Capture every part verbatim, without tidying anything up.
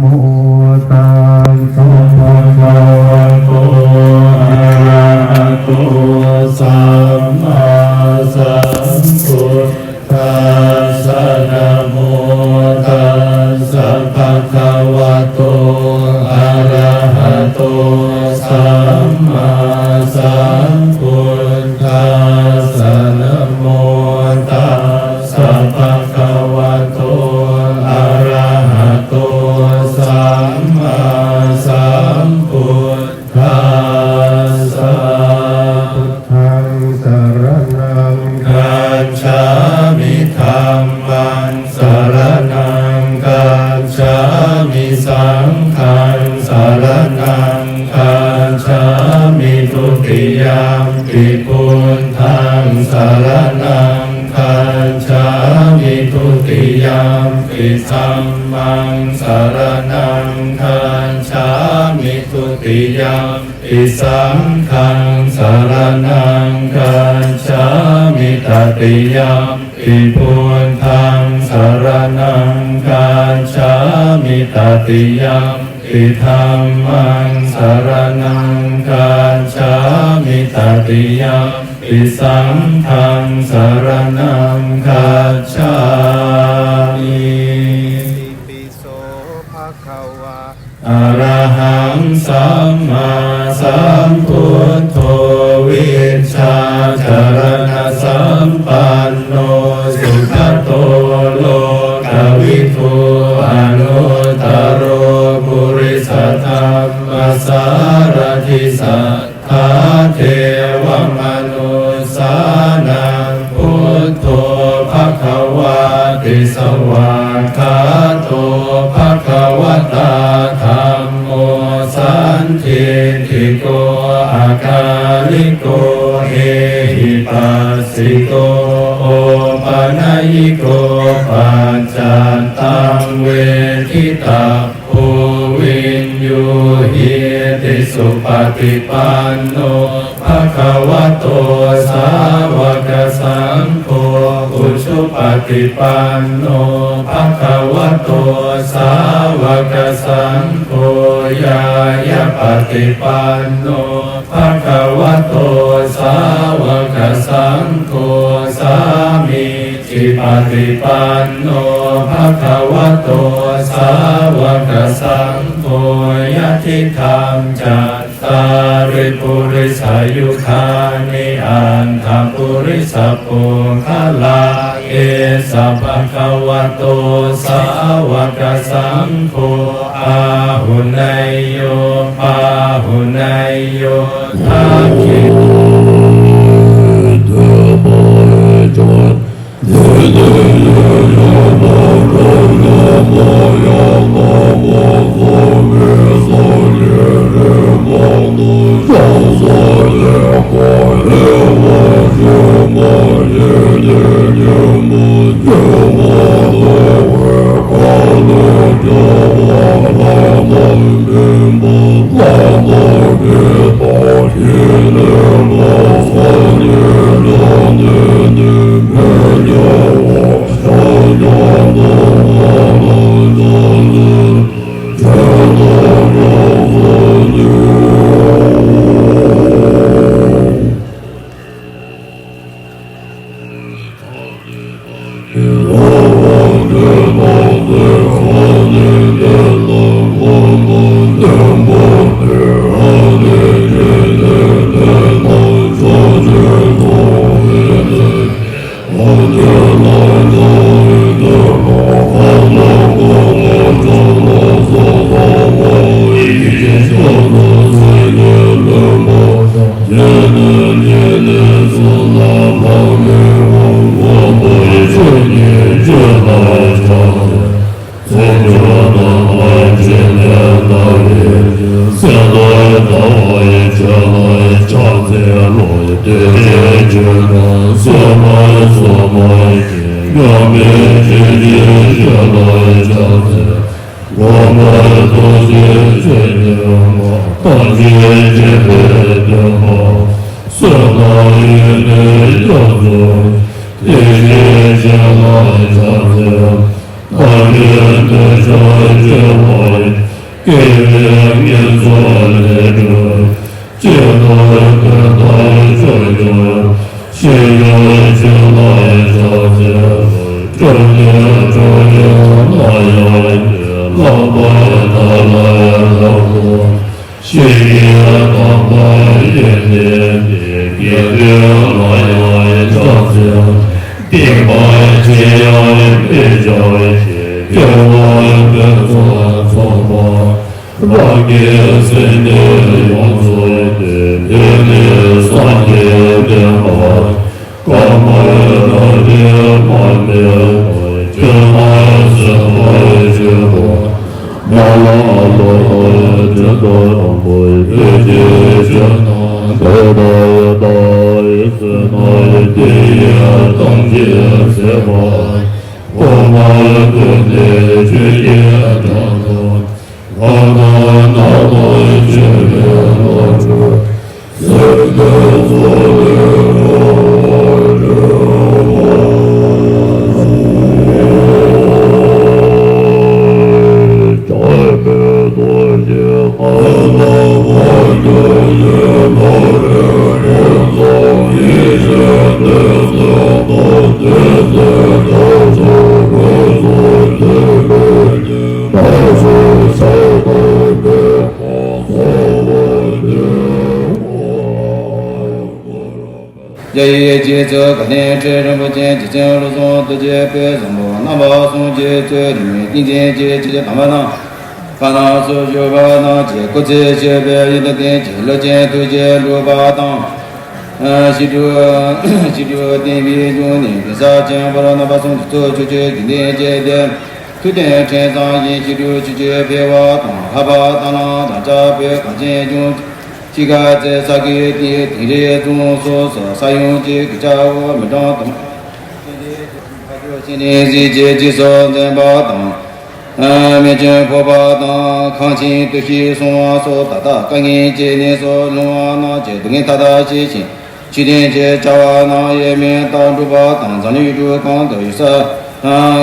Namo tassa bhagavato arahato sammāsambuddhassa. Namo tassa bhagavato arahato sammāsambuddhassa. Namo tassa bhagavato arahato sammāsambuddhassa. Buddhaṃ saraṇaṃ gacchāmi. Dhammaṃ saraṇaṃ gacchāmi. Saṅghaṃ saraṇaṃ gacchāmi. Dutiyampi buddhaṃ saraṇaṃ gacchāmi. Dutiyampi dhammaṃ saraṇaṃ gacchāmi. Dutiyampi saṅghaṃ saraṇaṃ gacchāmi. Tatiyampi buddhaṃ saraṇaṃ gacchāmi. Tatiyampi dhammaṃ saraṇaṃ gacchāmi. Tatiyampi saṅghaṃ saraṇaṃ gacchāmi. Itipi so bhagavā arahaṃ sammāsambuddho vijjācaraṇasampanno sugato lokavidū anuttaro purisadammasārathi satthā devamanussānaṃ buddho bhagavāti. Svākkhāto bhagavatā dhammo sandiṭṭhiko akāliko ehipassiko opanayiko paccattaṃ veditabbo viññūhīti. Supaṭipanno bhagavato sāvakasaṅgho, ujupaṭipanno bhagavato sāvakasaṅgho, ñāyapaṭipanno bhagavato sāvakasaṅgho, sāmīcipaṭipanno bhagavato sāvakasaṅgho, yadidaṃ cattāri purisayugāni aṭṭha purisapuggalā, esa bhagavato sāvakasaṅgho, āhuneyyo pāhuneyyo dakkhiṇeyyo དགེ་བའི་བསྙེན་རྫོགས་ལས་གྲུབ། ཇི་ལྟར་དེ་ལྟར་མཆོག་གྱུར། ཤེས་བྱ་ཆོས་ལ་ཕྱག་འཚལ་ལོ། སྤྲོས་བྲལ་སྤྲོས་བྲལ་ལ་ཡང་བསྐྱོད། ལྷག་པར་བདག་ལ་ཡང་དག་པར། ཤེས་བཞིན་དག་པར་བསྐྱེད་དེ། དགེ་འདུན་ལ་ཡང་ཕྱག་འཚལ། བསྟན་པ་ཇི་ཡང་སྤེལ་བྱ་ཞིང་། སྐྱོབ་པ་ཕུན་ཚོགས་ཚོགས་པ། རང་གི་སེམས་ནི་ཡོངས་རྫོགས་ཏེ། དེ་ནི་སངས་རྒྱས་བསྟན་པ། བཀའ་མར་གདམས་པའི་མར་མེ་ལྟར། ཁྱོད་རྣམས་གསོན་པར་བྱེད་པ། མ་ལགས་ལགས་དོན་དམ་པའི། བོད་ཀྱི་ཆོས་རྣམས་དེ་ལྟར་བལྟ། བསོད་ནམས་དེ་ཡིས་ཐམས་ཅད་གཟིགས་པ། ཐོག་མར་ཐུགས་ནི་ཆོས་ཀྱི་སྒྲ་དང་། ལྷ་དང་སྣ་དང་མཆོད་པའི་སྒྲ། སེམས་ནི་ཚོགས་ལས་སྐྱོ་བར་བྱེད་པ། ཆགས་པའི་རྡོ་རྗེ་ལྔ། ལྷ་དང་མཆོད་པའི་སྒྲ་ལས་སྐྱོ་བར་བྱེད་པ། ཡེ་ཤེས་ནི་སེམས་དང་ལྡན་པ། དེ་ཚེ་བདག་སོགས་ཆོས་ཀུན་ཉོན། རྒྱ་ཡི་རྗེ་བཙུན་དགའ་ལྡན་ཁྲི་རིན་པོ་ཆེ། རྗེ་བཙུན་བློ་བཟང་རྡོ་རྗེ་དཔལ་བཟང་པོ། རྣམ་པ་སངས་རྒྱས་ཚུལ་ཁྲིམས་ཏིང་འཛིན་གྱི་ཆོས་ཀྱི་དམ་པ་རྣམས་ཁ་ནང་སུ་བཞུགས་པ་རྣམས་ཀྱི་སྐུ་ཚེ་ཞབས་པད་ཡུན་དུ་བརྟན་ཅིང་། ལུས་ཅན་ཐུགས་རྗེས་འགྲོ་བ་དང་། ཞི་ཁྲོ་ཞི་ཁྲོ་བརྟན་པའི་འབྱུང་གནས་གདན་ས་ཆེན་པོར་རྣམ་པ་སངས་རྒྱས་ཚུལ་ཁྲིམས་ཆོས་ཀྱི་ཏིང་འཛིན་གྱི་སྡེ། ཐུབ་བསྟན་ཕྲིན་བཟང་ཞིང་ཞི་ཁྲོ་ཆོས་ཀྱི་འཕེལ་བ་དང་། ལྷ་པ་ད་ལམ་དང་། ལྕགས་ཕུད་གངས་ཅན་ལྗོངས། ཤིང་ཁ་རྩེ་ས་གི་ཏི་དིང་རི་རྫོང་སོགས་སུ་ས་ཡོམ་གྱི་གི་ཆ་བོ་མི་གྲངས་དུ་མ། ཕ་ཆོས་ཤིང་ནི་གཟི་བརྗིད་རྗེས་སུ་འཛིན་པ་དང་། མེ་ཆུ་ཕོག་པ་དང་། ཁང་ཆེན་བརྟུལ་ཞུགས་སོང་བ་སོགས། ད་ལྟ་དཀའ་ངལ་ཅན་ནི་སོགས་སློང་བ་རྣམས་ཀྱི་སྡུག་བསྔལ་མཐའ་དག་ཞི་ཞིང་། ཆོས་ལྡན་གྱི་བྱ་བ་རྣམས་ཡེ་མེད་དུ་འགྲུབ་པ་དང་། འཛམ་གླིང་ཡུལ་གྲུ་གང་དུ་ཡོད་ས་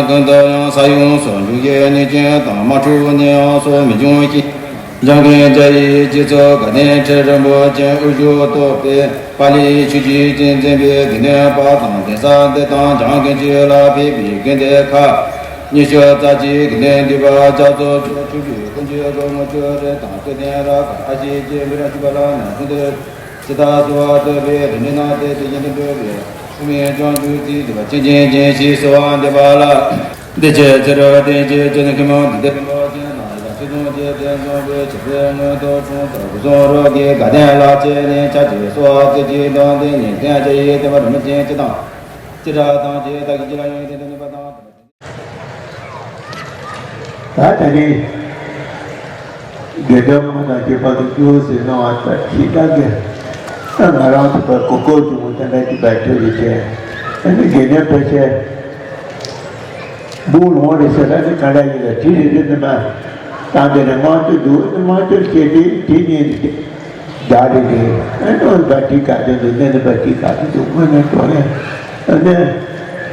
ཀུན་ཏུ་ཡང་ས་ཡོམ་སོགས་འབྱུང་བའི་གནོད་སྐྱོན་དང་། དམག་འཁྲུག་ནད་ཡམས་སོགས་མི་འབྱུང་ཞིང་། འཇམ་མགོན་རྒྱ་ཡི་རྗེ་བཙུན་དགའ་ལྡན་ཁྲི་རིན་པོ་ཆེ་དབུ་བཞུགས་གཏོགས་པའི་པཱ་ལི་ཆོས་བརྒྱུད་ཀྱི་འཛིན་པའི་དགེ་འདུན་པ་དང་། གདན་ས་འདི་དང་འཇམ་མགོན་ཆོས་ལ་ཕེབས་པའི་དགོན་སྡེ་ཁག་ཉི་ཤུ་རྩ་གཅིག་གི་དགེ་འདུན་འདུས་པ་རྒྱ་མཚོ་མཆོག་ཆོས་བརྒྱུད་ཀུན་གྱི་རོལ་མོ་ཆོས་རེ་དང་། རྩེ་ལྡན་ར་ག་ཨ་ཞེ་བཅས་མི་རབས་གཅིག་པ་ལ་ནང་ཚུན་དུ་ཇི་ལྟར་གསོལ་བ་འདེབས་པའི་རིམ་གྲོ་རྣམས་དེ་དེ་བཞིན་དུ་འགྲུབ་པའི་ཐུགས་སྨོན་བཅངས་བཅུག་ཅིག་ཅེས་པ་ཅན་ཅན་ཅན་ཞེས་གསོལ་བ་འདེབས་པ་ལ། འདི་ཕྱི་ཚེ་རབས་བརྟན་ཅིང་བརྩེ་ནས་མཁའ་མཉམ་དུ་བདེ་བའི་བློ་ཅན་དང་། ཡི་དམ་ཆོས་སྐྱོང་རྗེ་བཙུན་འཛོམས་པའི་ཆོས་འཕེལ་མངོན་མཐོ་གྲོང་དུ་སྐུ་གསུང་རབ་ཀྱི་དགའ་ལྡན་ལག་མཆོད་ནས་ཕྱག་བྱས་གསོལ་བ་གསེར་གྱི་མདོག་འདི་ཉིད་བསྟན་བྱ་ཡི་བསྟན་པ་རིན་པོ་ཆེ་སྤྱི་དང་། སྤྱི་སྒྲ་དང་བཅས་བདག་གིས་ཅི་ལ་ཡང་ཡོན་ཏན་དང་ནུས་པ་དང་། ད་ད་ནི་དགེ་འདུན་དམངས་དང་བཅས་པ་གི་སྐྱོ་བོ་ཟེར་གནང་བ་ལྟར་ཞིག་བཏང་གི། ད་ང་རང་ཚོ་བར་གོ་སྐབས་བྱུང་བ་ད་ལྟ་ཅིག་བར་ཐོས་ཀྱི་བྱས། ཨ་ནི་དགེ་འདུན་ཕལ་ཆེར་འབུམ་ལོངས་རེད་ཟེར་ད་ནི་ག་འདྲ་ཡིན་ལ་དྲི་རེ་རེ་ནི་མ་བཏང་དེ་ནི་དམངས་གཙོ་འདུག་དམངས་གཙོ་བྱས་ཏེ་དེ་ཉིན་བདག་རེ་རེ་ཨ་ནི་བ་དྲི་ག་དེ་འདུག་ནི་ནི་བ་དྲི་ག་དེ་འདུག་དངོས་གནས་དྲང་གནས་ཨ་ནི་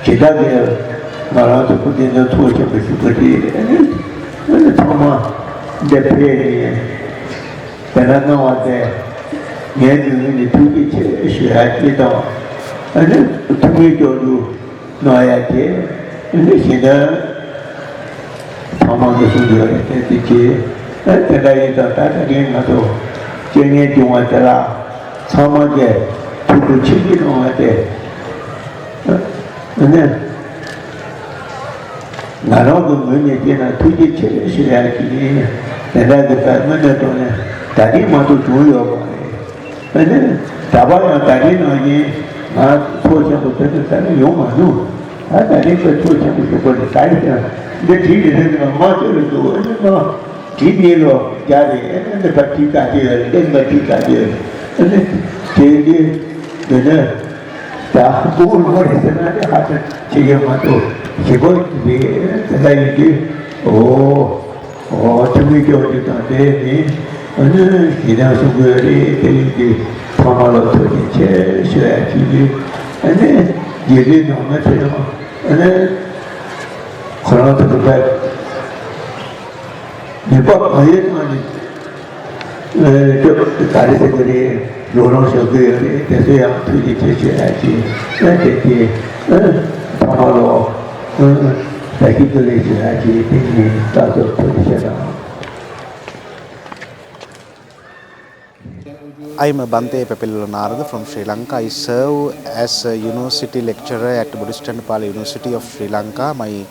ཇི་ལྟར་གི་ང་རང་ཚོ་སྐུ་མདུན་ནས་ཐུགས་ཆེན་པོ་ཞུ་དགོས་དེ་ཨ་ནི་ཨ་ནི་ཚང་མ་འདི་ཕེབས་ནས་དེ་ན་གནང་བ་དེ་ངའི་ངོས་ནས་ཐུགས་རྗེ་ཆེ་ཞུ་ཡ་གཅིག་དང་ཨ་ནི་ཐུགས་སྨོན་སྐྱོར་ལུ། གནང་ཡ་དེ་ནི་གཞན་དོན་ཚང་མ་གི་གསུང་རྒྱུ་རེད་དེ་དེ་ཅི་དེ་འདྲ་ཡིན་ཙང་ད་ད་གིན་ང་ཚོ་རྐྱེན་ངན་བྱུང་བ་དེ་ལ་ཚང་མ་གི་ཐུགས་ཁུར་ཆེ་གི་གནང་བ་དེ་ནི་ང་རང་གི་ངོས་ནས་བལྟས་ན་ཐུགས་རྗེ་ཆེ་ཞུ་ཡ་ཅིག་ཡིན། དེ་འདྲ་གི་ད་དངོས་གནས་དྲང་གནས་ད་གིན་མ་གཏོགས་བྱུང་ཡོད་མ་རེད། ཨ་ནི། ད་བར་ཡང་ད་རེས་ནང་བཞིན་ང་ཚོགས་ཆེན་པོ་དེ་ཚོ་ད་ནི་ཡོང་མ་ནུས། ད་ད་རེས་ཁོས་ཚོགས་ཆེན་པོ་ཞུ་དགོས་རེད་ད་ཡིན་ཀྱང་འདི་བྲིས་ནས་རེད་ནི་མ་ཚོད་རེད་འདུག་ཨ་ནི་ང་བྲིས་ནས་ལོ་བརྒྱ་རེད། ཨ་ནི་འདི་པར་བྲིས་ག་དེ་ཡོད་རེད། འདི་པར་བྲིས་ག་དེ་ཡོད་རེད། ཨ་ནི་དེ་འདི་འདི་ནི་ད་སྤུ་གུ་ལོ་རེད་ཟེར་ན་ནི་ཧ་ཅང་ཆེ་གེ་མ་གཏོགས་ཞེ་པོ་རེད། དེ་འདྲ་ཡིན་དུས་ཨོ། ཨོ་ཐུགས་མི་སྐྱོ་རྒྱུ་དང་དེ་ནི་ཨ་ནི་ཞེ་སྡང་གསུང་གི་རེད། དེ་ཡིན་དུས་ཚང་མ་ལ་ཐུགས་རྗེ་ཆེ་ཞུ་ཡ་ཅིག་ཡོད། ཨ་ནི་རྒྱལ་བའི་ནང་ན་དེ་རང་ཨ་ནི་ཁོ་རང་ཚོ་གི་བས་ནི་ པ་མ་ཡོད་ན་ནི། ཨེ་ཁྱོད་ག་རེ་ཟེར་གི་རེད། རོགས་རམ་བྱེད་ཀྱི་ཡོད་རེད། དེ་ཚོ་ཡང་ཐུགས་རྗེ་ཆེ་ཞུ་ཡ་ཅིག་ཨེ་དེ་དེ་ཨེ་ཕ་མ་ལོ་ཨེ་བདེ་སྐྱིད་དུ་ལེགས་ཞུ་ཡ་ཅིག་དེ་ནི་ལྟ་ཚུལ་ཐུགས་རྗེ་ཆེ་དང་། I am Bhante Pepililo Narada from Sri Lanka. I serve as a university lecturer at Buddhist Thanapala University of Sri Lanka. My uh,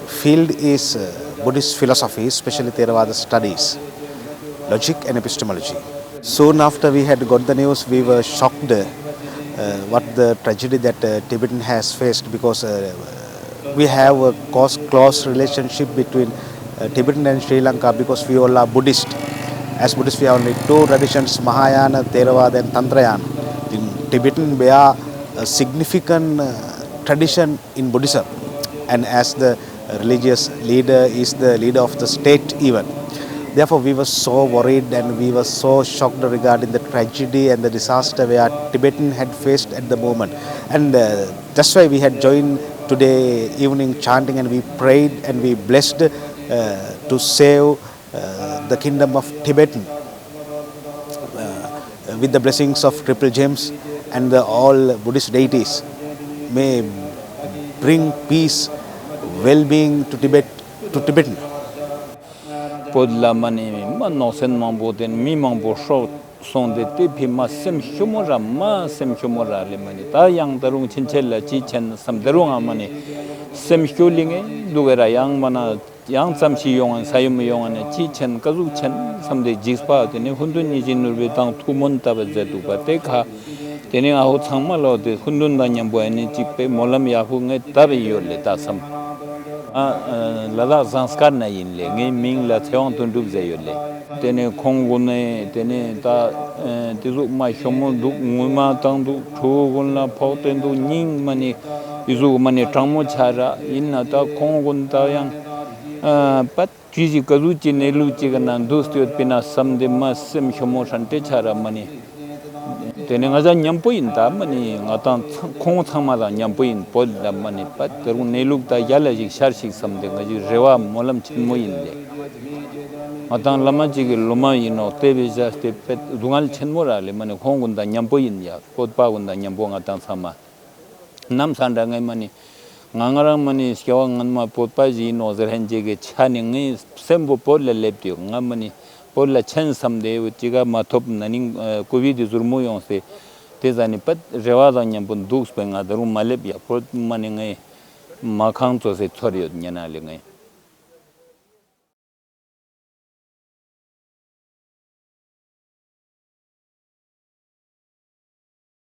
field is uh, Buddhist philosophy, especially Theravada studies, logic and epistemology. Soon after we had got the news, we were shocked uh, what the tragedy that uh, Tibetan has faced, because uh, we have a close, close relationship between uh, Tibetan and Sri Lanka, because we all are Buddhist. As Buddhists, we have only two traditions, Mahayana, Theravada, and Tantrayana. In Tibetan, we are a significant uh, tradition in Buddhism, and as the religious leader is the leader of the state even. Therefore, we were so worried and we were so shocked regarding the tragedy and the disaster where Tibetan had faced at the moment. And uh, that's why we had joined today evening chanting, and we prayed and we blessed uh, to save uh, the kingdom of Tibetan uh, with the blessings of Triple Gems and the all Buddhist deities. May bring peace, well-being to Tibet, to Tibetan. བོད་ལ་མ་ནི་མ་ནོར་སེམས་མང་པོ་དེ་མི་མང་པོ་ཤོར་སོང་སྟེ་དེ་ཕི་མ་སེམས་ཤོ་མོ་ར་མ་སེམས་ཤོ་མོ་ར་ལེ་མ་ནི་ད་ཡང་ད་རུང་ཕྱིན་ཆད་ལ་ཅི་ཆེན་བསམ་ད་རུང་ཨ་མ་ནི་སེམས་ཤོ་ལི་ངེ་འདུག་གེ་ར་ཡང་མ་ན། ཡང་ཙམ་ཞིག་ཡོང་ང་ས་ཡོམ་ཡོང་ང་ནས་ཅི་ཆེན་ཀ་ཟུག་ཆེན་བསམ་སྟེ་འཇིགས་པ་དེ་ནི་ཧུན་དུ་ཉི་ཅི་ནུར་བའི་དང་ཐུགས་སྨོན་བཏབ་པ་མཛད་འདུག་པ་དེ་ཁ། དེ་ནི་ང་ཧོ་ཚང་མ་ལོ་དེ་ཧུན་དུ་དང་མཉམ་པོ་ཨ་ནི་གཅིག་པའི་སྨོན་ལམ་ཡག་པོ་ངས་བཏབ་ཡོད་ལེ་ད་བསམ། ཨ་ལ་དྭགས་ཟངས་དཀར་ན་ཡིན་ལེ་ངའི་མིང་ལ་ཚེ་དབང་དོན་གྲུབ་ཟེར་ཡོད་ལེ། དེ་ནས་ཁོང་ཀུན་ནས་དེ་ནས་ད་དེ་ཟུག་མ་ཞོ་མོ་འདུག་ངུ་མ་བཏང་འདུག་ཕྲུ་གུ་ཀུན་ལ་ཕོག་སྟེ་འདུག་སྙིང་མ་ནི་ཨི་ཟུག་མ་ནི་གྲང་མོ་ཆ་ར་ཡིན་ན་ད་ཁོང་ཀུན་ད་ཡང་པད་ཅི་ཞིག་ག་ཟུག་ཅི་གནས་ལུགས་ཅི་ག་ན་འདུག་སྟེ་ཡོད་པི་ན་བསམ་དེ་མ་སེམས་ཤོ་མོ་ཧྲན་ཏེ་ཆ་ར་མ་ནི། དེ་ནི་ང་ཚང་མཉམ་པོ་ཡིན་ད་མ་ནི་ང་དང་ཚང་ཁོང་ཚང་མ་དང་མཉམ་པོ་ཡིན་བོད་ལ་མ་ནི་པད་དེ་རུང་གནས་ལུགས་ད་རྒྱ་ལ་ཞིག་ཤར་ཞིག་བསམ་དེ་ང་ཞིག་རེ་བ་སྨོན་ལམ་ཆེན་མོ་ཡིན་ལེ། ང་དང་བླ་མ་གཅིག་གི་སློབ་མ་ཡིན་ནོ་དེ་བས་བཞག་སྟེ་དཔེ་སྡུག་བསྔལ་ཆེན་མོ་རག་ལས་མ་ནི་ཁོང་ཀུན་དང་མཉམ་པོ་ཡིན་ཡ་བོད་པ་ཀུན་དང་མཉམ་པོ་ང་དང་ཚང་མ་ནམ་ས་འདྲ་ངས་མ་ནི་ང་ང་རང་མ་ནི་སྐྱེ་བ་སྔན་མ་བོད་པ་ཞིག་ཡིན་ནོ་ཟེར་ཧན་ཅིག་གི་ཆ་ནི་ངའི་སེམས་པོ་བོད་ལ་སླེབས་དུས་ང་མ་ནི་བོད་ལ་ཆེན་བསམ་དེ་ཅི་ག་མ་ཐོབ་ན་ནིང་ཀོ་བིད་དེ་ཟུར་མོ་ཡོང་སྟེ་དེ་ཟ་ནི་པད་རེ་བ་དང་མཉམ་པོ་འདུག་སྤེ་ང་ད་རུང་མ་སླེབས་ཡ་བོད་མ་ནི་ངའི་མ་ཁང་ཚོ་སེ་ཚོར་ཡོད་ཉེ་ན་ལེ་ངའི།